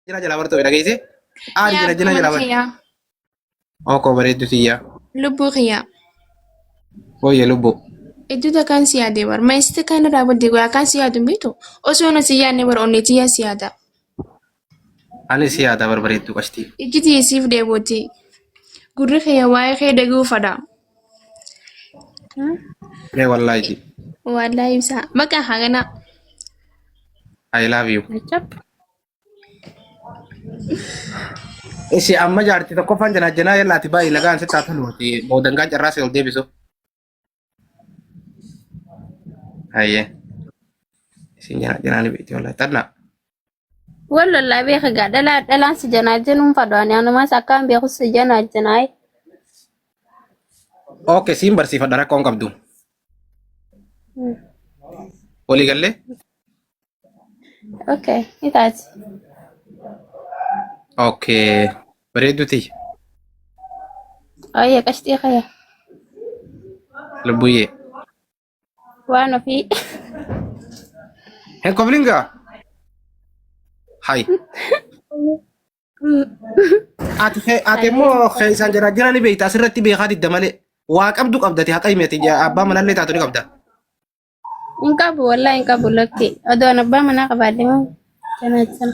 Jina jalaa bartoo dhageesse. Aari Yaa jina abbaa jina mana jalaa bar. kiyyaa. Ookoo bareeddu tiyyaa. Lubbuu kiyyaa. Fooyye lubbuu. Iddoo takkaan si yaadee bar. Maayisii takkaan irraa baddee goyaa akkaan si yaadu hin beektu. Osoo na si yaadne bar onnee tiyyaa si yaada. Ani si yaada bar bareedduu qashtii. Ijji tiyya siif dheebotti. Gurri kiyya waa'ee kee dhaga'uu fadha. Ee wallaahi ji. Wallaahi ibsaa. Maqaa hagana. I love you. Achap. Ishi amma jaartii tokkoffaan janaa janaa yellaati baay'ee nagaan sitti haa toluuti. Boodangaan carraa si ol deebisu. Hayyee. Isin janaa janaa ni beekti wallaahi. Xannaa. Wal lollaa beeka gaa dhalaa dhalaan si janaa jenuun fadhu ani anumas akkaan beeku si janaa janaa. Okay siin barsiifadha rakkoon qabdu. Walii gallee? Okay, ni taati. Okay. Bareedduu tiyya. Ayya qashxii kaya. Lubbuyyee. Waan ofii. Hin koflingaa? Hai. Ati ati immoo keessaan jira jira ni beekta asirratti beekaa didda malee. Waa qabdu qabdati haqa himati abbaa manallee taatu ni qabda. Hin qabu wallahi hin qabu lakki. Odoo an abbaa manaa qabaadhe moo janaachana.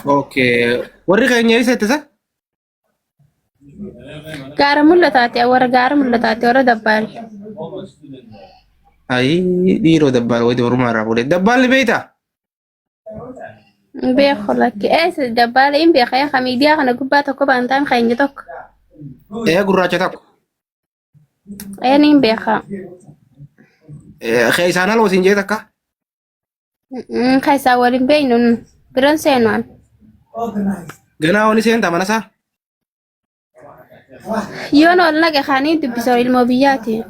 Okay. Warri keenya eessa ittisa? Gaara mul'ataati warra gaara mul'ataati warra dabbaal. Ayii dhiiroo dabbaal wayii dubarumaa irraa fuudhee. Dabbaal ni beektaa? Hin beeku lakki. Eessa dabbaala hin beeka yaa miidiyaa kana gubbaa tokko baantaan keenya tokko. Ee gurraacha tokko. Ee ni hin beeka. Keessaan haloo siin jee takka. Keessaa wal hin beeknu biran seenu an. Ganaa wani seenta mana isaa. Yoon ol naqe kaanii dubbisa ilmoo biyyaati.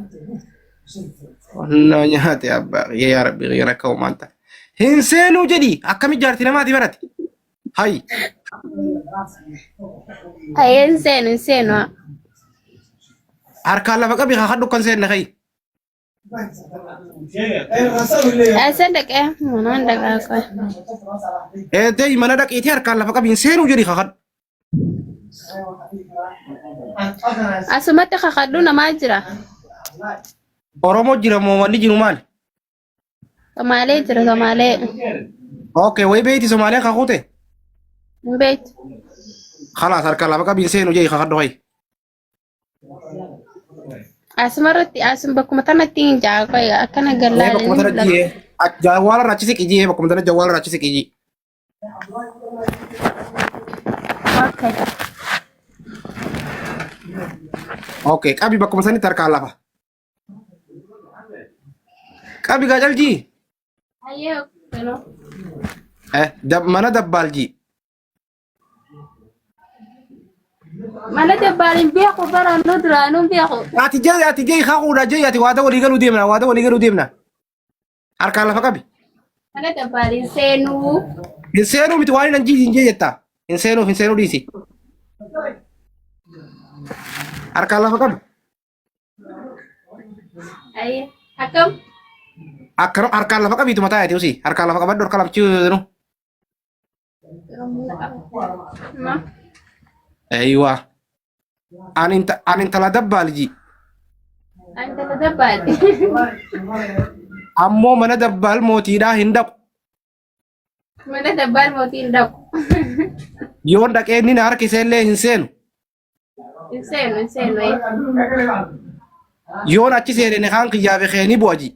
Onnaa nyaate abbaa kiyya yaa rabbi kiyya rakka uumaan ta'a. Hin seenuu jedhi akkami jaarti namaati barate. Hayi Ayee hin seenu hin seenu. harkaan lafa qabi kakadhu kan seenne kayi. Eessa dhaqee? Manaan dhaqaa qoy. Eettee mana dhaqiitii harkaan lafa qabi hin seenuu jedhi kakadhu. Asumatti kakadhu namaa jira. Oromoo jira moo wanni jiru maali? Somaalee jira Somaalee. Okay, wayi beeyti Somaaleen kakute? Hin beektu. Khalaas harkaan lafa qabi hin seenu jedhi kakadhu kayi. Asumarratti asum bakkuma tanatti hin jaa qoy akkana Ee gallaale bakkuma ni tana mul'ata. jiyee. Jawwaala irraa achi siqi jiyee bakkuma tana jawwaala irraa achi siqi jii. Okay. Okay, qabi bakkuma sanitti harkaan lafa. Qabi gaa caljii. Ayyee hello. Eh, mana dabbaal jii. Mana dabbaal hin beeku bara nu duraanuu hin beeku. Ati jee ati jee kakuudha jee ati waada walii galuu deemna waada walii galuu deemna. Harkaan lafa qabi. Mana dabbaal hin seenuu. Hin seenuu miti waan hin jiisin jee jetta. Hin seenuuf hin seenuu dhiisi. Harkaan lafa qabi. Ayyee akkam? Akkana harkaan lafa qabiitu mataa yaati usii. Harkaan lafa qabadhu harka lafchiisuu. Ma? Eeywa. Ani intala dabbaal ji. Ani intala dabbaali. Ammoo mana dabbaal mootiidhaa hin dhaqu. Mana dabbaal mootii hin dhaqu. Yoon dhaqee inni na harkisee illee hin seenu. Hin seenu hin seenu. Yoon achi seene ni kaan kiyyaa fi kee ni bu'a ji.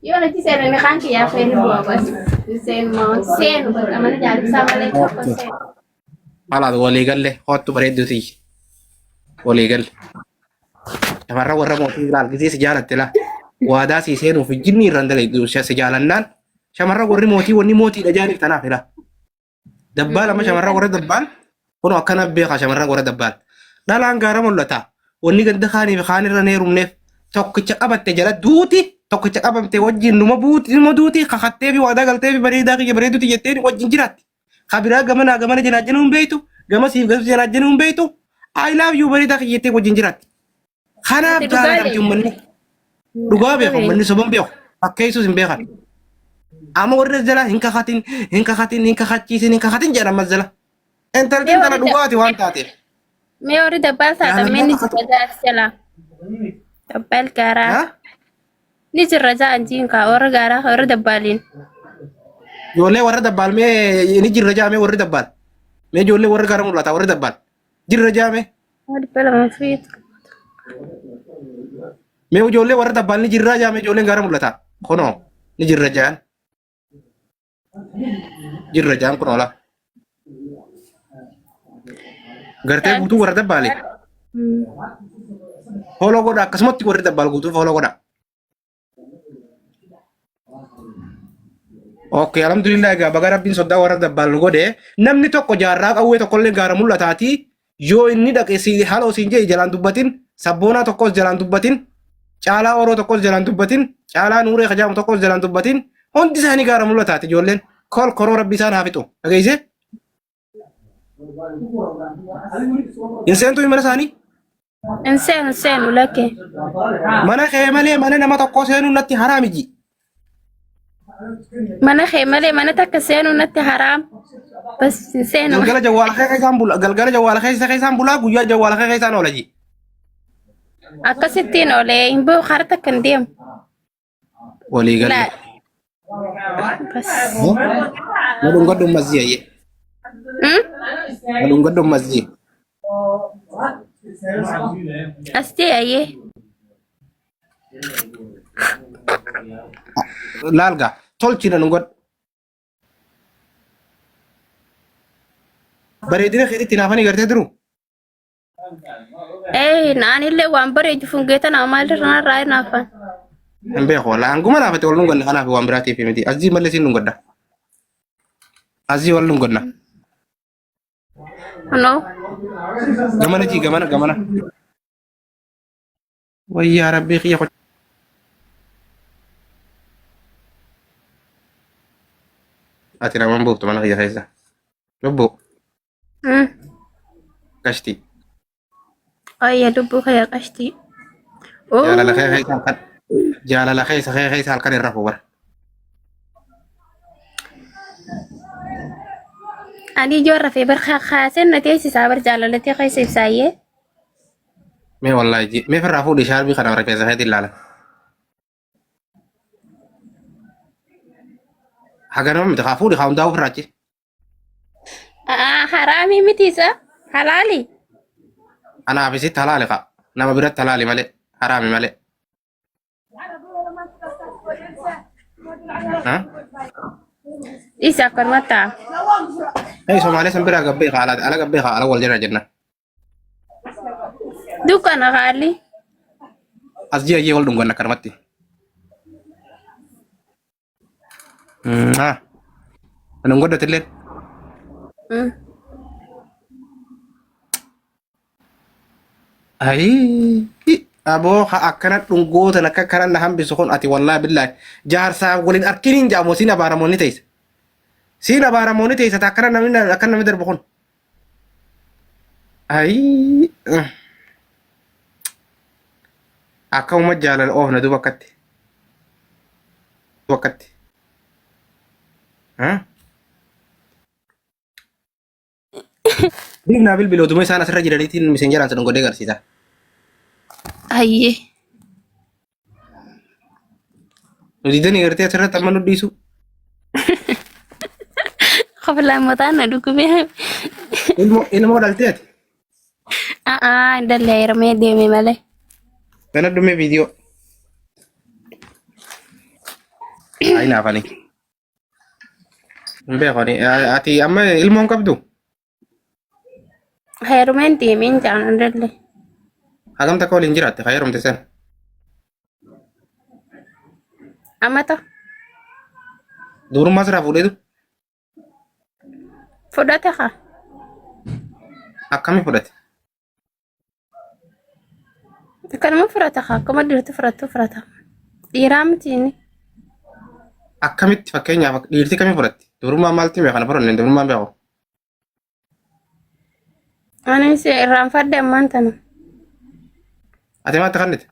Yoon achi seene ni kaan kiyyaa fi ni bu'a bas. Hin seenu maa seenu bakka mana jaalibsaa malee tokko seenu. Alaas walii galle hoottu bareedduu tiyya. Walii galle. Shamarran warra mootii ilaal gisee si jaalatte laa. Waadaa sii seenuuf jinni irraan dalagdu si jaalannaan shamarran warri mootii wanni mootiidha jaaniif tanaaf ilaa. Dabbaal amma shamarran warra dabbaal kun akkana beekaa shamarran warra dabbaal. Dhalaan gaara mul'ata. Wanni ganda kaanii fi kaan irra hin heerumneef tokkicha qabatte jala duuti tokkicha qabamte wajjin numa buuti numa duuti kakattee fi waadaa galtee fi bareedaa kiyya bareeduti jetteen wajjin jiraatti. Kabiraa gamanaa gamana janaajjanuu hin beektu gamasiif gamas janaajjanuu hin beektu I love you bareedaa kiyya jettee wajjin jiraatti. Kanaaf Ati dhugaa jaalatamti deemte. uummanni. Dhugaa beeku uummanni soban beeku. Fakkeessuus hin beekan. Amma warri as jalaa hin kakatin, hin kakatin, hin kakachiisin, hin kakatin jedhan ammas jala. Intalti Mee intala warri dhugaati waan taateef. Mee warri dabbaal taatan mee Jaalallaan ni kakatu. jirra ja'a as jalaa. Dabbaal gaaraa. Ha? Ni jirra ja'a jiin kaa warra gaaraa warra dabbaaliin. Ijoollee warra dabbaal mee ni jirra ja'a mee warri dabbaal. Mee ijoollee warra gaara mul'ata warri dabbaal. Jirra ja'a mee. 200fi. Mee ijoollee warra dabbaal ni jirra ja'a mee ijoolleen gaara mul'ata. Kunoo ni jirra ja'an. Jirra ja'an kunoo laa. Gartee guutuu warra dabbaale. Follow godha akkasumatti warri dabbaal guutuu follow godha. Okay, alhamdulillah egaa baga rabbiin soddaa warra dabbaal nu godhe namni tokko jaarraa qawwee tokkollee gaara mul'ataati yoo inni dhaqe si haloo siin jedhe jalaan dubbatin sabboonaa tokkos jalaan dubbatin caalaa oroo tokkos jalaan dubbatin caalaa nuuree kajaamu tokkos jalaan dubbatin hundi isaanii gaara mul'ataati ijoolleen kol koroo rabbi isaan haa fixu dhageessee hin seentuu mana isaanii Hin seenu seenu lakke. Mana kee malee mana nama tokkoo seenuun natti haraami ji. Mana kee malee mana takka seenuu natti haraam. Bas hin seenu. Galgala jawwaala kee keessaan bula galgala jawwaala keessa keessaan bulaa guyyaa jawwaala kee keessaan oola ji. Akkasittiin oolee hin bahu karaa takka hin deemu. Walii galle. Laa. Bas. Na dhungadhu mazzii ayyee. Hmm? Na dhungadhu mazzii. As jee ayyee. Laal gaa tolchi na dhungadhu. Bareedina keetitti naafanii gartee jiru. Ee naanillee waan bareedu fungee tana maalirra narraa hin hafan. Hin beeku wallaahi hanguma naafate wal dhunganne kanaaf waan biraatiif miti. Azii malee siin dhungadha. Azii wal dhunganna. No. Gamana jii gamana gamana. Wayyaa rabbii kiyya Ati naman buuftu mana kiyya keessa. Lubbuu. Qashtii. Ayya lubbuu kee qashtii. Jaalala kee keessa halkan jaalala keessa kee keessa halkan hin rafu bara. Ani ijoo rafee bar kaaseen na teessisaa bar jaalalatee keessa ibsaayyee. Mee wallaahi ji mee firraa fuudhi shaarbii kana rifeensa keetiin ilaala. Haganama miti kaa fuudhi kaa hundaa ofirraa achi. Aa haraamii miti isa halaali. Anaaf isitti halaali kaa nama biratti halaali malee haraami malee. Ha? Isa akkanuma ta'a. Hey Somaalee san biraa gabbee kaa ala ala gabbee kaa ala wal jala jenna. Dukkana haalli. As ji'a jee wal dhunganna akkanumatti. Ah. Anong godhatillee. Ayii. Aboo ha akkana dhungootan akka akkana na hambisu kun ati wallaahi billaahi jaarsaa waliin arkiniin jaamoo siin abaaramoonni teessa. Siin abaaramoonni teessa ta akkana namni akkana namni darbu kun. Ayii. Akkamuma jaalala oofna duuba akkatti. Akkatti. Ha? Biifnaa bilbila oduma isaan asirra jiraniitiin miseenjaraan sun godhee agarsiisa. Ayyee. Nu didanii gartee asirratti amma nu dhiisu. Qoflaan mataan na dhukkubee. Ilmoo ilmoo dhaltee ati. A'aa hin dhalle heerumee deeme malee. Gana dhumee viidiyoo. Ayi naafani. Hin beeku ani. Ati amma ilmoo hin qabdu? Heerumeen deemeen jaan hin dhalle. Hagam takka waliin jiraatte haa heerumte sen. Amata Dubrummaa sirraa fuudheetu fudhate haa. akkami fudhate? Akkanuma fudhata haa akkuma dhiirti fudhattu fudhata. Dhiiraa miti inni. Akkamitti fakkeenyaaf dhiirti kamii fudhatti? Dubrummaa maalti hime kana fudhanne dubrummaan beeku. Anis irraanfadhe ammaan tana. Ati maatti kannite?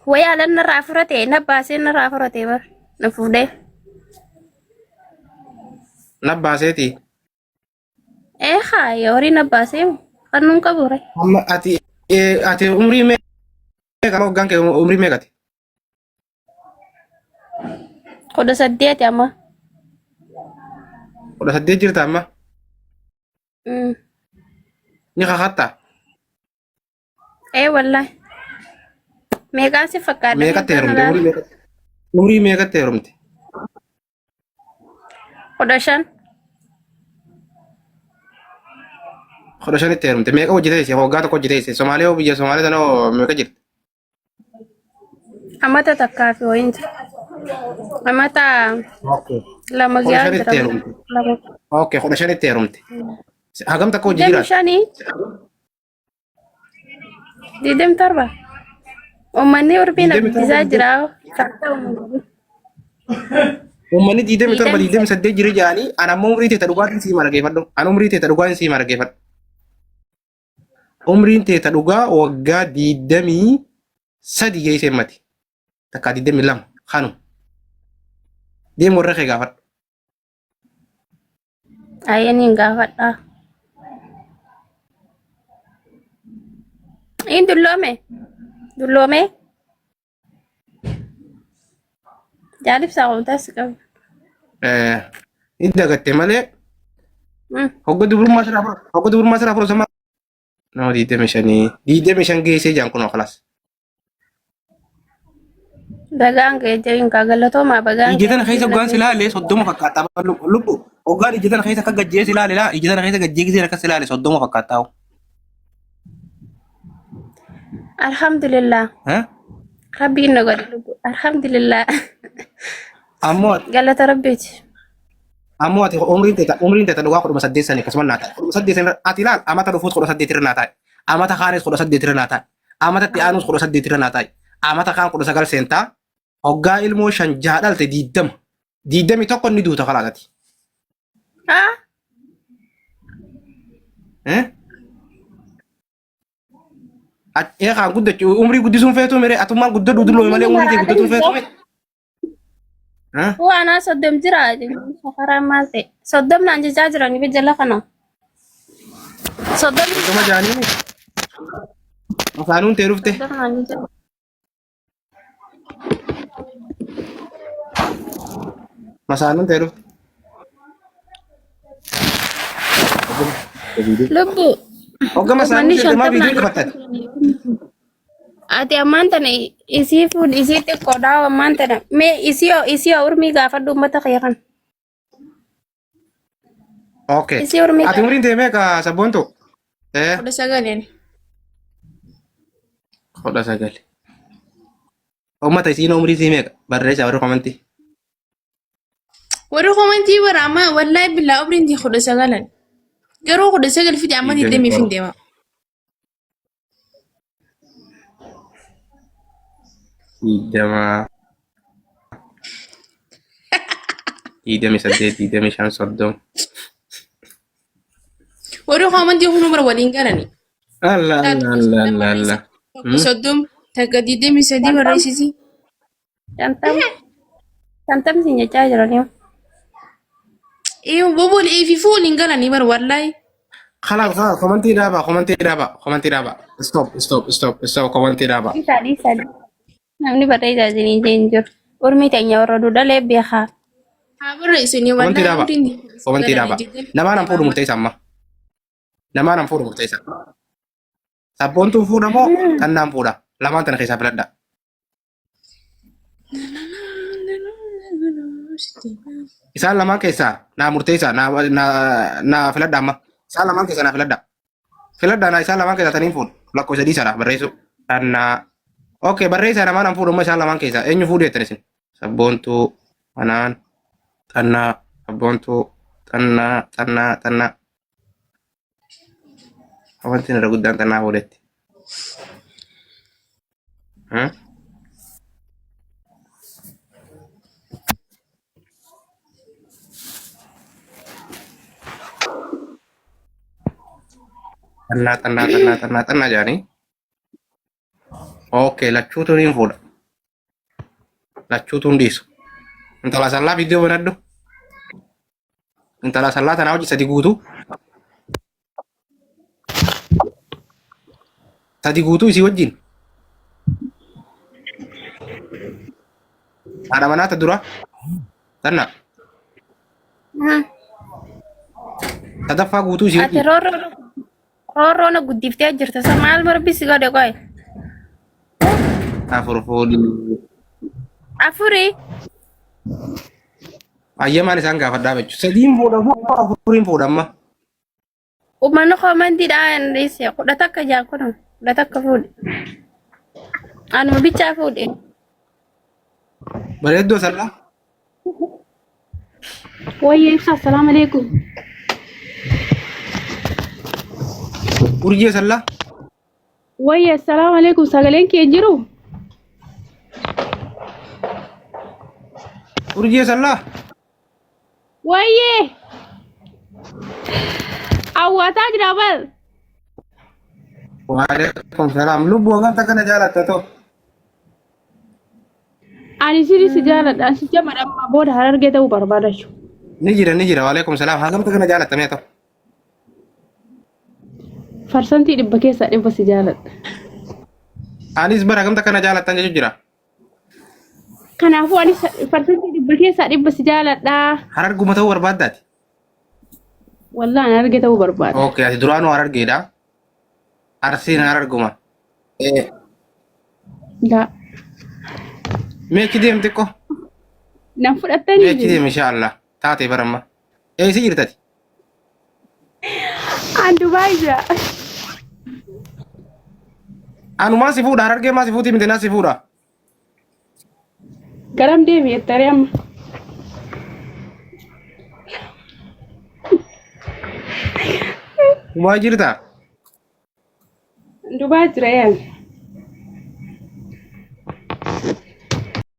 Wayi alan narraa furate na baasee narraa furate bar na fuudhee. Na baaseeti. Ee haa horii na baasee kan nuun qabu re. Amma ati ati umrii meeqa hoggaan kee umrii meeqati? 18 amma. 18 jirta amma. Ni kakatta. Ee wallahi. Meeqaan si fakkaata? Meeqatti heerumte? Umrii meeqatti? Umrii meeqatti heerumte? 15. 15tti heerumte. Meeqa hojii teesse? Waggaa tokko hojii teesse. Somaalee hoo biyya Somaalee sana hoo meeqa jirti? Amata takkaa fi wayiin jira. Amata 2 Kudha ga'aa shanitti jira. heerumte. 2. Okay, 15tti heerumte. Hagam takka hojii Digdami jiraatti? shanii. 27. Uummanni urbii na 27 dubbisaa jira. Uummanni 27 Digdami 28 jira jedhanii ana ammoo umrii teeta dhugaatiin sii marageeffadhu. Ana umrii teeta dhugaatiin sii marageeffadhu. Umriin teeta dhugaa waggaa 23 geessee mati. Takkaa 22 kanu. Deem warra kee gaafadhu. Ayyeen hin gaafadha. Inni dulloome. Dulloome. Jaalibsaa qomtaas qaba. Inni dagatte malee hogga dubrummaa sirraa furu hogga dubrummaa sirraa furu sama nama 25 25 geessee jaan kunoo kalaas. Bagaan kee jedhin kaa galatoomaa bagaan Ija tana keessa hoggaan si ilaale 30 fakkaata lubbu hoggaan ija tana keessa akka gajjee si ilaale laa ija tana keessa gajjee gisee akkas si ilaale 30 fakkaata. Alhamdulillah. Rabbiin na godhe lubbu. Alhamdulillah. Ammoo Galata rabbiiti. Ammoo ati umriin teeta dhugaa 18 sani akkasuma naa taa'e. 18 sani ati ilaal amata dhufuus 18 irra naa taa'e. Amata kaanis 18 irra naa taa'e. Amata itti aanuus 18 irra naa taa'e. Amata kaan 19 seentaa hoggaa ilmoo shan jaha dhalte 20. 21 ni duuta kalaas ati. Ah, Eh? Ee kaan guddachuu umrii guddisuun feetuu miree atummaan guddadhu dulloomi malee umrii kee guddatuun feetuu miree. Eh? Waanaa 30 jira. Safaraa maal ta'e? 30 naan jechaa jiran ibi jala kana. 30 30 jaanii masaanuun tee dhufte. 30 naan jechaa. Masaanuun tee dhufte. Lubbu. Hogga masaanuun Uummanni tee maa 50 viidiyoo naan cufattati? Ati ammaan tana isii fuudh isii xiqqoodhaa ammaan tana mee isii isii urmii gaafadhu uummata kee kan. Okay. Isii urmii Ati umriin tee meeqa sabboontu? 19n. 19. Uummata isiin umrii sii meeqa? Barreessaa warri komantii. Warri komantii bara amma wallaahi billaa umriin tee 19n. Garuu 19 fide amma Digdamii 20 fin torba. deema. 20. 28, 25, 30. Warri komantii kun bara waliin galani. Allah Allah Allah Allah Allah. Tokko 30 takka 23 barreessisi. 50 50 siin jechaa jiranii. Ee bobol eefifuu waliin galanii bara wallaahi. Kalaas kalaas komantii dhaabaa komantii dhaabaa komantii dhaabaa. Stop stop stop stop komantii dhaabaa. Dhiisaa dhiisaa. Namni barreessaa isiniin jee hin jiru. Urmii teenya warra duudhalee beekaa. Haa barreessanii Komantii wallaahi dhaabaa umriin komantii dhaabaa. Namaan an fuudhu murteessa amma. Namaan an fuudhu murteessa. Sabboontuun fuudha moo xannaan fuudha? Lamaan tana keessaa filadha. Isaan lamaan keessaa naa murteessaa naa naa naa filadha amma. Isaan lamaan keessaa naa filadha. Filadha naa isaan lamaan keessaa taniin fuudhu. Lakkoofsa dhiisaadha barreessu. Xannaa. Okay barreessaa namaan an fuudhu amma isaan lamaan keessaa eenyu fuudhu jettan isin? Sabboontuu anaan xannaa sabboontuu xannaa xannaa xannaa. Amantiin irra guddaan xannaa fuudhetti. Xannaa xannaa xannaa xannaa xannaa jedhanii. Okay lachuutu niin fuudha. Lachuutu hin dhiisu. Intala sallaa viidiyoo banadhu. Intala sallaa tanaa hojii sadi guutuu. Sadi guutuu isii wajjin. Haadha manaa ta dura. Tanna. Sadaffaa guutuu isii Ati wajjin. roorroo roorroo na guddiftee jirta. Sa maal barbi si godhe qoy? Afur fuudhii. Afurii. Ayyamaan isaan gaafadhaa jechuudha. Sadiin fuudha moo afuriin fuudha amma? Uummanni koomantiidhaan dhiise 11 jaa kun 11 fuudhe. Anuma bichaa fuudhe. Bareedduu sallaa. Wayye ibsa assalamu alaikum. Urjii sallaa. Wayye assalamu alaikum sagaleen kee hin jiru? Urjii sallaa. Wayye awwaataa jira bar. Waalaikum salaam. Lubbuu hangam takka na jaalatta ta'u. Ani sirri si jaaladha. Ani si jamadha amma booda harargee ta'uu barbaada jechuudha. Ni jira ni jira. Waalaikum salaam. Hangam takka na jaalatta mee ta'u. Farsantii 100% si jaaladha. Anis bara hangam takka na jaalattan jechuun jira. Kanaafuu anis farsantii 100% si jaaladha. Hararguma ta'uu barbaaddaati. Wallaan harargee ta'uu barbaada. Okay, ati duraanuu harargeedha. Arsiin hararguma. Eh, Laa. Mee achi deem xiqqoo. Nan Mee fudhattanii achi deem insha Allah. Taatee baramma. Eessa jirtati? An Dubaay jira. Anumaa si fuudha harargee maa si fuutii miti naa si fuudha. Garam deemi jettaree amma. Dubaay jirtaa? Dubaay jira yaani.